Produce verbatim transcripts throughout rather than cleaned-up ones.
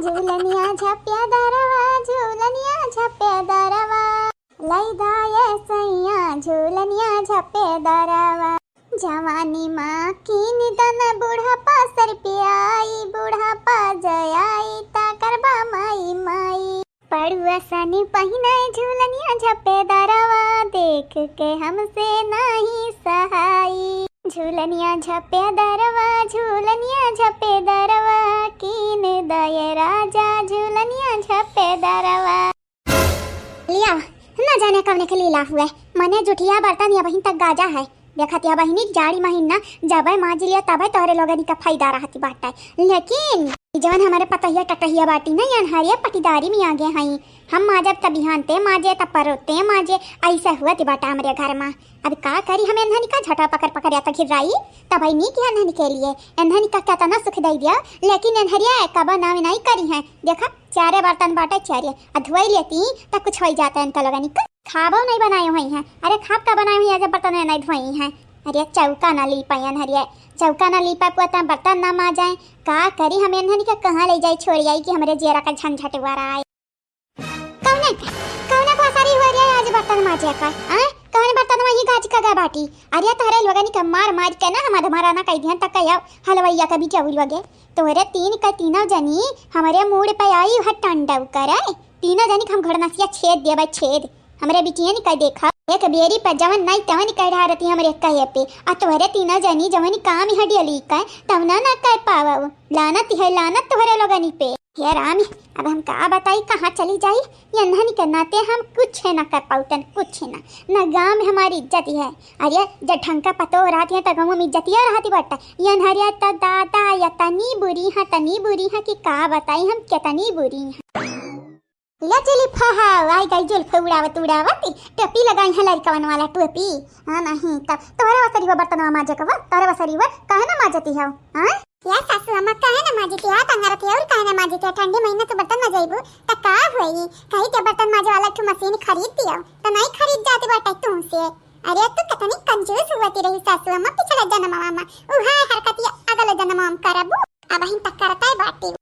झूलनिया झप्पे दरवा, झूलनिया झप्पे दरवा, लई दा ए सैया झूलनिया झप्पे दरवा। जवानी मा कीन दन बुढ़ापा सर पे आई, बुढ़ापा जय आई ता करबा माई माई। पड़ुआ सनी पहिने झूलनिया झप्पे दरवा, देख के हमसे नाही सहाई। झूलनिया झप्पे दरवा, झूलनिया झप्पे दरवा, कीन दा ए राजा झूलनिया झप्पे दरवा। लिया, न जाने कवने के लीला हुए, मने जुठिया बर्तन या बहिन तक गाजा है। देखत या बहिनी, जाड़ी महीना जबे माज लिया तबे तोहरे लोगनी का फायदा रहत बाटे। लेकिन ई जवन हमरे पतहिया टटहिया बाटी न, यनहरिया पटीदारी में आगे हई। हम माजब त बिहान ते माजे, त परो ते माजे, ऐसे हुआ ती बाटा हमरे घर मा। अब का करी हम एन्हनी का झटा पकड़ पकड़ या त घिर्राई, तब भाई नीक है एन्हनी के लिए। एन्हनी का केतना सुख दई दिया, लेकिन एन्हरिया कबा नाम नहीं करी है। देखा, चारे बर्तन बाटे चारे, आ धोई लेती त कुछ होई जाता इनका लोगनी का। खाबो नहीं बनाए हुई हैं। अरे खाब का बनाए हुई हैं जब बर्तन नहीं धोई हैं। अरे चौका ना लीपा एन्हरिया, चौका ना लीपा पुआ त बर्तन ना माजाए। का करी हम एन्हनी का कहाँ ले जाई छोड़ आई कि हमरे जियरा का झंझट वराए। कौने, कौने को असरी हुआ रे आज बर्तन माजे का? आय? कौने बर्तन वही गाज का गा बाटी? अरे तोहरे लोगनी के मार मार के ना हम अधमरा ना कह दिहन तक कह हलवैया का भी जौर वगे। तोहरे तीन का तीनों जनी हमरे मूड़ पे आई है टंडव करे। तीनों जनी के हम घड़नसिया छेद देबै छेद। हमरे बिटिया नी कह देखा, एक बेरी पे जवन नाई तवन कह रहा रहती हमरे कहे पे। आ तोहरे तीनों जनी जवन काम हडियली का तवना ना कह पावो। लानत है लानत तोहरे लोगनी पे। हे राम, अब हम का बताई, कहाँ चली जाई? ये एन्हनी के नाते हम कुछ ना कर पाउतन, कुछ ना। न गाँव में हमारी इज्जत है। अरे, जब ढंग का पतो रहती है, तो गाँव में इज्जतिया रहती बाटा। ये एन्हरिया तो दादा, या तनी बुरी है, तनी बुरी है कि का बताई हम, कितनी बुरी है। ले चली फहाव, आई गई जुल्फ उड़ावत उड़ावत, टोपी लगाई है लड़कवन वाला टोपी। हाँ, नहीं तब तोहरे वसरी वो बर्तनवा माजे का, तोहरे वसरी वो काहे ना माजती हो? हाँ? या सासू अम्मा, काहे ना माजती हो? तंगरत है और काहे ना माजती हो? ठंडी महीना तो बर्तन माजेबू, त का होई? कही के बर्तन माजे वाला ठू मशीन खरीद दियो, त नहीं खरीद जाती बाटे तुमसे। अरे, तू कितनी कंजूस हुआ ती रही सासू अम्मा पिछले जन्मवा में, उहे हरकतिया अगले जन्मवा में करबू। अब हिन तक करते बाटी।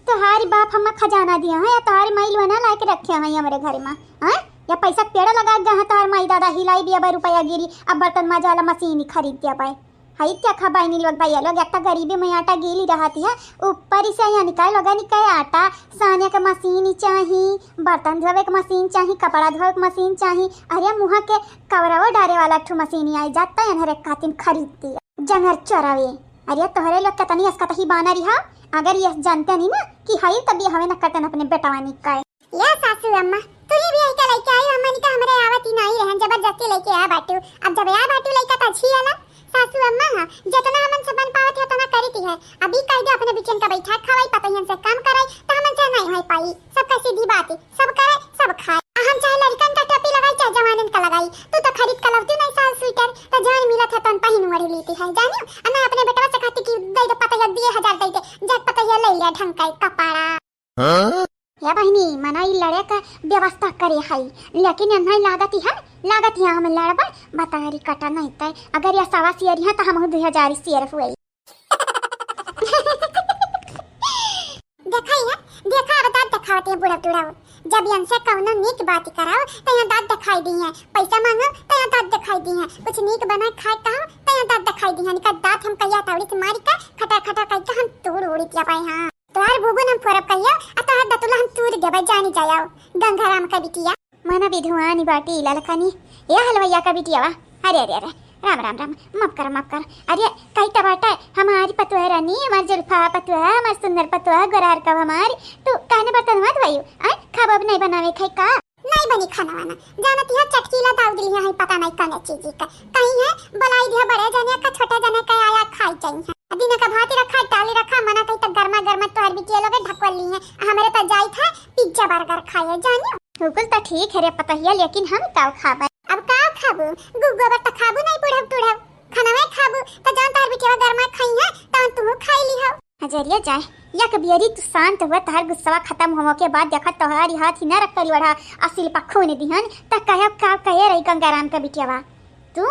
तोहारी बाप हमें खजाना दिया है या तोहारी माई लोना ला के रखे हैं हमरे घर में, हैं? या पैसा पेड़ लगा गया है तोहार माई दादा हिलाई दिया बा रुपया गिरी, अब बर्तन माजे वाला मशीन ही खरीद दिया पाए। हई क्या खा बहिनी लोग भैया लोग, एक तो गरीबी में आटा गीली रहती है, ऊपर से यहाँ निकाल लोगा निकाल आटा साने के मशीन चाही, बर्तन धोवे के मशीन चाही, कपड़ा धोवे के मशीन चाही। अरे मुँह के कवरवो डारे वाला ठू मशीन आई जाता है, अनहरे खातिन खरीद दिया। जंगर चोरवे, अरे तोहरे लोग कितनी असकतही बाना रही हो, अगर ये जानते नहीं ना कि हई तब ये हवे न करतन अपने बेटवानी का। या सासू अम्मा, तू ही भी यही का लइके आई, हमनी का हमरे आवत ही नहीं रहन, जबरदस्ती लइके आ बाटू। अब जब आ बाटू लइका त झी आला। सासू अम्मा, हाँ, जितना हमन से बन पावत है उतना करीती है। अभी कह दे अपने बिचन का बैठा खवाई, पतोहियन से काम कराई, त हमन से नहीं हो पाई। सब का सीधी बात है, सब करे, सब खाए। आ हम चाहे लड़कन का टोपी लगाई, चाहे जवानन का लगाई, तू तो खरीद का लौती नहीं साल स्वेटर, त जवन मिलत है तन पहिन ओढ़ लेती है, जानियो। आ ना अपने बेटवा से कहती कि दे दे पतोहिया, दिए हजार दे दे, जब पतोहिया ले लिया ढंग का कपड़ा। हाँ? या बहिनी, मना ई लड़े का व्यवस्था करे हई, लेकिन एन्हई लागत है, लागत है हम लड़बा, बतारी कटा नहीं तय। अगर या सवा सियरी है तो हम दू हजार सियर हुए। देखा है, देखा अब दाँत देखावत है बुढ़ा टुढ़ा। जब इनसे कौनो नीक बात कराओ तो यहाँ दाँत दिखाई दी है, पैसा मांगो तो यहाँ दाँत दिखाई दी है, कुछ नीक बना खाए कहो तो यहाँ दाँत दिखाई दी है। इनका दाँत हम कहिया तौड़ी से मारी का खटा खटा करके हम तोड़ उड़ी क्या पाए। हाँ। तोहार भूगुन हम फोरब कहियो, आ तोहार दतुला हम तूर देबै, जानी जायो, गंगाराम का बिटिया। मना विधुआनी बाटी ललकनी, ए हलवैया का बिटिया वा। अरे, अरे, अरे, राम, राम, राम, माफ कर, माफ कर। अरे, कही तो बाटे, हमारी पतुआ रानी, हमार जुल्फा पतुआ, हमार सुंदर पतुआ, गोरार का हमार, तू कहने बर्तन मत भाई, आय, खाब अब नहीं बनावे खाई का? नहीं बनी खाना वाना। जानत है चटकीला दाऊ दिल है, पता नहीं कौन चीज का। कहीं है, बुलाई दिया बड़े जने का, छोटे जने का आया खाई जाई है। दिन का भात रखा, डाली रखा, मना कही तो गर्मा गर्मा तोहर बिटिया लोग ढकवल ली है। हमरे तो जाई था पिज्जा बर्गर खाए, जानियो। बिल्कुल तो ठीक है रे पतहिया, लेकिन हम का खाबे? अब का खाबू? गु-, गोबर तो खाबू नहीं, बुढ़ऊ टुढ़ऊ। खाना में खाबू, तो जान तोहर बिटिया गर्मा खाई है, तो तू खाई ली हो। हजरिया जाए, या कबियरी तू शांत हुआ, तोहार गुस्सा खत्म होवे के बाद देखा तोहारी हाथ ही ना रख करी बढ़ा, असिल पा खून दिहन, त कहे का कहे रही गंगाराम का बिटियावा, तू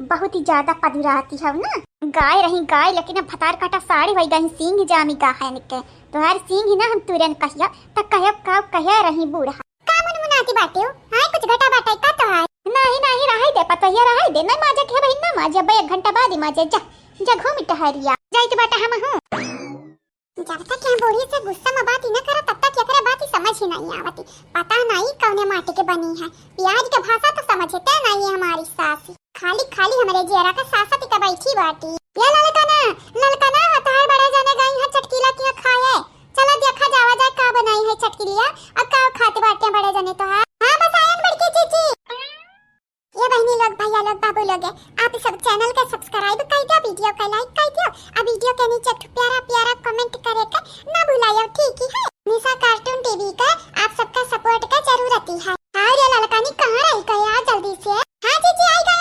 बहुत ही ज्यादा पदुराती हव ना। गाय रही गाय, लेकिन अब भतार काटा साड़ी होइ गई, सींग जामी गाहन के। तोहार सींग ही ना हम तुरन कहिया, त कहब का कहे रही बूढ़ा। का मुनमुनाती बाटे हो? हाय, कुछ घटा बाटे का तोहार? नहीं, नहीं, रहाई दे पतोहिया, रहाई दे। नहीं माजे के बहिन, ना माजे, अब एक घंटा बाद ही माजे। जा, जा घूम टहरिया। जाइत बाटे हम हूँ। जब तक यहाँ बूढ़ी से गुस्सा में बात ही न करा, तब तक एकरे बात ही समझ ही नहीं आवती। पता नहीं कौने माटी के बनी है। प्यार के भाषा तो समझते नहीं है हमारी सास। खाली खाली हमरे जियरा का सासत का बैठी बाटी। या ललकना, ललकना, तोहार बड़े जने गई है चटकीला किया खाए। चला देखा जावा जाए का बनाई है चटकीलिया, और का खाते बाटे बड़े जने तोहार। हाँ, बस आयन बड़की जीजी। ये बहनी लोग, भैया लोग, बाबू लोग है, आप सब channel के subscribe कर दियो, video के like कर दियो, और video के नीचे एक ठो प्यारा प्यारा comment करे के ना भुलायो, ठीक ही है। निशा cartoon TV के आप सबका support का जरूरत ही है। हाँ रे ललकानी, कहाँ रही गया जल्दी से? हाँ जीजी, आई गया।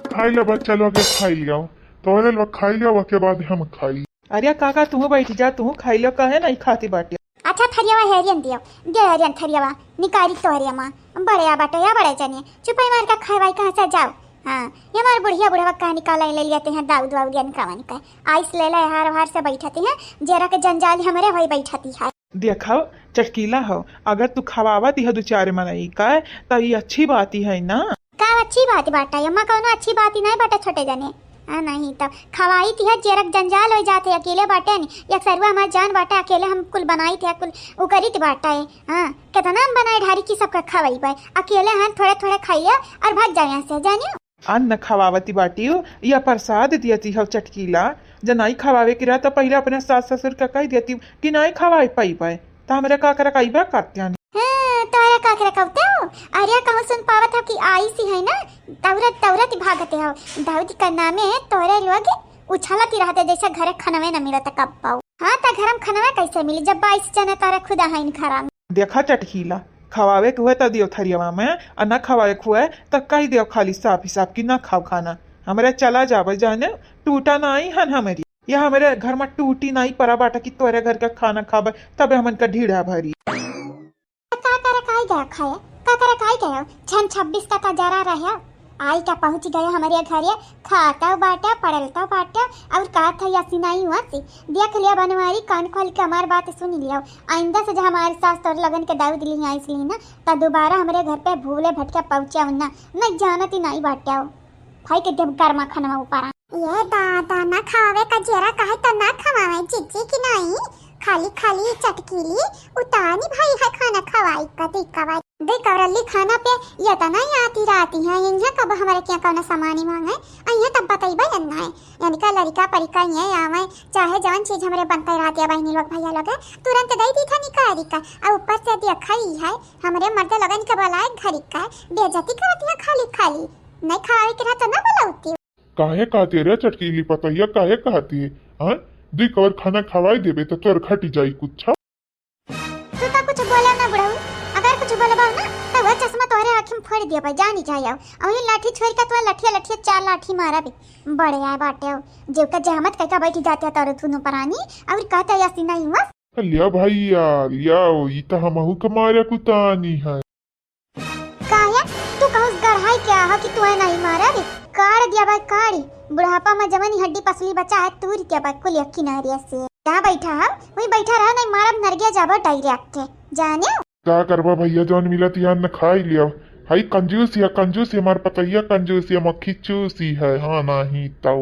खाई ला बच्चा लोग, खाई लियाओ, तोहरे लोग खाई लियाओ, ओके बाद हम खाई। अरे काका, तू बैठ जा, तू खाई लो, कहे नहीं खाती बाटी। अच्छा, थरियावा हेरियन दियो, दे हेरियन थरियावा, निकारी तोहरे माँ, बड़े आ बाटे या बड़े जने, चुपाई मार के खाए वाई कहाँ से जाओ। हाँ, ये हमारे बुढ़िया बुढ़वा कहाँ निकाला ले लिया ते हैं दाऊ दुआऊ दिया निकावा निकाय, आइस ले ले हार हार से बैठते हैं, जेरा के जंजाल हमरे होई बैठती है। देखो, चटकीला हो, अगर तू खवावत यह दो चार मनई का, त ई अच्छी बात ही है ना। का अच्छी बात बाटा? अम्मा, कौनो अच्छी बात ही नहीं बाटा छोटे जने। हाँ, नहीं तब खवाई तिहा जेरक जंजाल हो जाते, अकेले बाटे नी, एक सरुआ हमार जान बाटे, अकेले हम कुल बनाई थे, कुल उकरित बाटा है। हाँ, कितना हम बनाए ढारी की सबका खवाई पाए, अकेले हम थोड़े थोड़े खाइए और भाग जाए यहाँ से, जानियो। अन्न खवावती बाटी हो या प्रसाद दियती हो चटकीला? जनाई खवावे के रहा तो पहले अपने सास ससुर का कह देती कि नहीं खवाए पाई पाए, तो हमरा का करे कईबा करते हैं। हाँ, तोहरा का करे कहते हो? अरे कहूँ सुन पावत हो कि आई सी है ना, दौड़त दौड़त ही भागते हो। दाऊद का नामे तोहरे लोग उछलत ही रहते जैसे घरे खनवे न मिलत कब पाओ। हाँ, तो घर में खनवे कैसे मिली जब बाईस जने तोहरे खुदा है इन घरा में? देखा चटकीला, खवावे के हुए त दियो थरियवा में, आ ना खवावे के हुए त कह दियो खाली साफ ही साफ कि ना खाओ खाना। हमरे चला जावे जाने, टूटा ना आई हन हमरी। या हमरे घर में टूटी नाई परा बाटा कि तोरे घर का खाना खाबे तबे हमन का ढीढ़ा भरी। का करे काई गया खाए, का करे काई गया? छन छब्बीस का त जरा रहे, आई का पहुँच गया हमरे घरे, खातौ बाटे, पड़लतौ बाटे, और का था या सिनाई हुआ सी। देख लिया बनवारी, कान खोल के हमार बात सुन लिया। आइंदा से जो हमारे सास तोर लगन के दाऊद ली आइस ली ना, त दोबारा हमरे घर पे भूले भटके पहुँचे ना, न जानत ही नहीं बाटे। भाई के देव गर्मा खनवा ऊपर आ। ये दादा, ना खवावे का जेरा कहे तो ना खवावे जीजी की नहीं, खाली खाली चटकीली उतानी भाई है खाना खवाई का दिखावा। देख कवरल्ली खाना पे ये तो नहीं आती रहती है, इन्हें कब हमारे क्या कौन सामान ही मांगे, और ये तब बतईबे न है। यानी का लड़का परिका ये आवे, चाहे जौन चीज हमरे बनते रहती है बहनी लोग भैया लोग, तुरंत दे दी था निकारी का, और ऊपर से देखा ही है हमरे मर्द लगन के बुलाए घरी का, बेइज्जती करती है खाली खाली, नहीं खवावे के रहा तो ना बुलाती। काहे कहती रे चटकीली पतैया, काहे कहती है? हाँ, दुई कवर खाना खवाई देबे तो तोर घटी जाई कुछ। तू तो कुछ बोला ना बुढ़ऊ, अगर कुछ बोलबा ना तो वह चश्मा तोहरे आँखी में फोड़ दिया भाई, जानी जाए आओ। और ये लाठी छोड़ के तो लठिया लठिया चार लाठी मारा बे। बड़े आए बाटे हो, जेव का जहमत कह के बैठी जाते तोरे दोनों परानी, और कहते ऐसी नहीं हुआ। लिया भैया, लिया, ई तो हमहू के मारे कुतानी है। काहे? तू कहूस गढ़ाई क्या हो कि तुहे नहीं मारा रे? काढ़ दिया बा काढ़ी। बुढ़ापा में जवन ही हड्डी पसली बचा है, तूर दिया बा कुल यक्की नहरिया से। कहाँ बैठा है? वही बैठा रहा, नहीं मारब नरगिया जाबो direct के। जाने? का करबा भैया, जौन मिलत यान न खाई लिया। हई कंजूस या कंजूस, हमार पतैया कंजूस या मक्खी चूसी है, हाँ नहीं तौ।